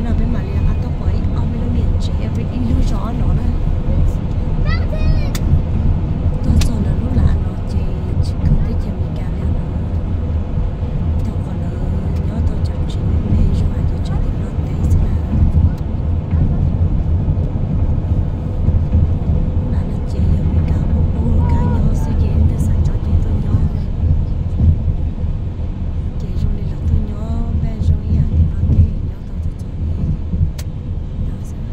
No peb mam li rov qab tuaj pom ib ob peb lub niam tsev, ib lub zos no na. Tuaj txog ntawm lub nav no ces tsis kawg teb chaws Amelikas li os. Rau qhov lawv nyob tau cov tsev me me zoo hais cov tsev tim Nplog teb xwb na. Lub nav no ces yog Amelikas pub kab nyob xwb ces leej twg xav nyob ces tuaj nyob. Ces zoo li lawv tuaj nyob npaj zoo ib yam tim Nplog teb nyob tau txom txom nyem no xwb.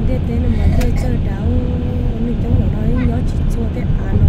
Ntiaj teb no mas dej txawj dav, neeg coob los no nyob tsis txhua tej av.